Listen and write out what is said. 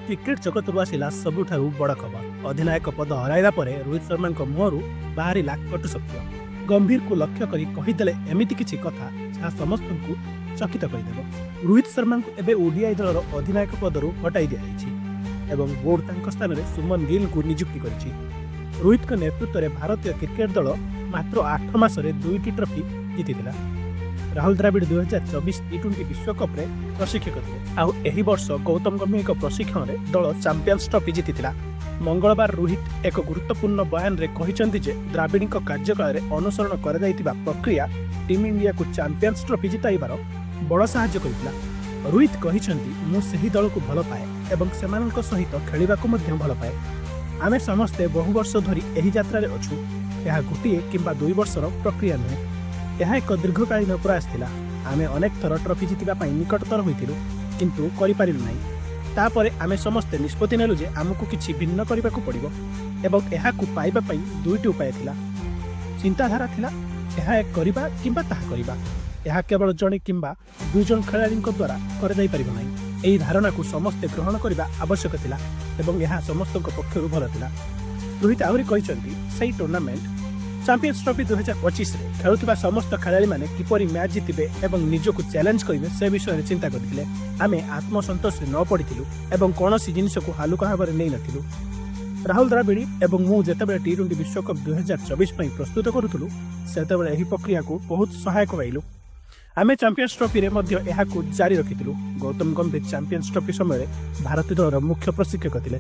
Cricket ଜଗତରୁ ଆସିଲା ସବୁଠାରୁ ବଡ଼ ଖବର। ଅଧିନାୟକ ପଦ ହରାଇବା ପରେ ରୋହିତ ଶର୍ମାଙ୍କ ମୁହଁରୁ ବାହାରିଲା କଟୁ ସତ୍ୟ। ଗମ୍ଭୀରକୁ ଲକ୍ଷ୍ୟ କରି କହିଦେଲେ ଏମିତି କିଛି କଥା, ଯାହା ସମସ୍ତଙ୍କୁ ଚକିତ କରିଦେବ। ରୋହିତ ଶର୍ମାଙ୍କୁ ଏବେ ଓଡିଆଇ ଦଳର ଅଧିନାୟକ ପଦରୁ ହଟାଇ ଦିଆଯାଇଛି ଏବଂ ବୋର୍ଡ ତାଙ୍କ ସ୍ଥାନରେ ଶୁଭମନ ଗିଲ୍ଙ୍କୁ ନିଯୁକ୍ତି କରିଛି। ରୋହିତଙ୍କ ନେତୃତ୍ୱରେ ଭାରତୀୟ କ୍ରିକେଟ ଦଳ ମାତ୍ର 8 ମାସରେ ଦୁଇଟି ଟ୍ରଫି ଜିତିଥିଲା। ରାହୁଲ ଦ୍ରାବିଡ଼ 2024 ଟି20 ବିଶ୍ୱକପ୍ରେ ପ୍ରଶିକ୍ଷକ ଥିଲେ। ଆଉ ଏହି ବର୍ଷ ଗୌତମ ଗମ୍ଭୀରଙ୍କ ପ୍ରଶିକ୍ଷଣରେ ଦଳ ଚାମ୍ପିୟନ୍ସ ଟ୍ରଫି ଜିତିଥିଲା। ମଙ୍ଗଳବାର ରୋହିତ ଏକ ଗୁରୁତ୍ୱପୂର୍ଣ୍ଣ ବୟାନରେ କହିଛନ୍ତି ଯେ ଦ୍ରାବିଡ଼ଙ୍କ କାର୍ଯ୍ୟକାଳରେ ଅନୁସରଣ କରାଯାଇଥିବା ପ୍ରକ୍ରିୟା ଟିମ୍ ଇଣ୍ଡିଆକୁ ଚାମ୍ପିୟନ୍ସ ଟ୍ରଫି ଜିତାଇବାର ବଡ଼ ସାହାଯ୍ୟ କରିଥିଲା। ରୋହିତ କହିଛନ୍ତି, "ମୁଁ ସେହି ଦଳକୁ ଭଲ ପାଏ ଏବଂ ସେମାନଙ୍କ ସହିତ ଖେଳିବାକୁ ମଧ୍ୟ ଭଲ ପାଏ। ଆମେ ସମସ୍ତେ ବହୁ ବର୍ଷ ଧରି ଏହି ଯାତ୍ରାରେ ଅଛୁ। ଏହା ଗୋଟିଏ କିମ୍ବା 2 ବର୍ଷର ପ୍ରକ୍ରିୟା ନୁହେଁ। ଏହା ଏକ ଦୀର୍ଘକାଳୀନ ପ୍ରୟାସ ଥିଲା। ଆମେ ଅନେକ ଥର ଟ୍ରଫି ଜିତିବା ପାଇଁ ନିକଟତର ହୋଇଥିଲୁ, କିନ୍ତୁ କରିପାରିଲୁ ନାହିଁ। ତାପରେ ଆମେ ସମସ୍ତେ ନିଷ୍ପତ୍ତି ନେଲୁ ଯେ ଆମକୁ କିଛି ଭିନ୍ନ କରିବାକୁ ପଡ଼ିବ ଏବଂ ଏହାକୁ ପାଇବା ପାଇଁ ଦୁଇଟି ଉପାୟ ଥିଲା। ଚିନ୍ତାଧାରା ଥିଲା, ଏହା କରିବା କିମ୍ବା ତାହା କରିବା। ଏହା କେବଳ ଜଣେ କିମ୍ବା ଦୁଇ ଜଣ ଖେଳାଳିଙ୍କ ଦ୍ୱାରା କରାଯାଇପାରିବ ନାହିଁ। ଏହି ଧାରଣାକୁ ସମସ୍ତେ ଗ୍ରହଣ କରିବା ଆବଶ୍ୟକ ଥିଲା ଏବଂ ଏହା ସମସ୍ତଙ୍କ ପକ୍ଷରୁ ଭଲ ଥିଲା।" ରୋହିତ ଆହୁରି କହିଛନ୍ତି, "ସେହି ଟୁର୍ଣ୍ଣାମେଣ୍ଟ, ଚାମ୍ପିୟନ୍ସ ଟ୍ରଫି 2025ରେ ଖେଳୁଥିବା ସମସ୍ତ ଖେଳାଳିମାନେ କିପରି ମ୍ୟାଚ୍ ଜିତିବେ ଏବଂ ନିଜକୁ ଚ୍ୟାଲେଞ୍ଜ କରିବେ, ସେ ବିଷୟରେ ଚିନ୍ତା କରିଥିଲେ। ଆମେ ଆତ୍ମସନ୍ତୋଷରେ ନ ପଡ଼ିଥିଲୁ ଏବଂ କୌଣସି ଜିନିଷକୁ ହାଲୁକା ଭାବରେ ନେଇନଥିଲୁ। ରାହୁଲ ଦ୍ରାବିଡ଼ ଏବଂ ମୁଁ ଯେତେବେଳେ ଟି20 ବିଶ୍ୱକପ୍ 2024 ପାଇଁ ପ୍ରସ୍ତୁତ କରୁଥିଲୁ, ସେତେବେଳେ ଏହି ପ୍ରକ୍ରିୟାକୁ ବହୁତ ସହାୟକ ପାଇଲୁ। ଆମେ ଚାମ୍ପିୟନ୍ସ ଟ୍ରଫିରେ ମଧ୍ୟ ଏହାକୁ ଜାରି ରଖିଥିଲୁ।" ଗୌତମ ଗମ୍ଭୀର ଚାମ୍ପିୟନ୍ସ ଟ୍ରଫି ସମୟରେ ଭାରତୀୟ ଦଳର ମୁଖ୍ୟ ପ୍ରଶିକ୍ଷକ ଥିଲେ।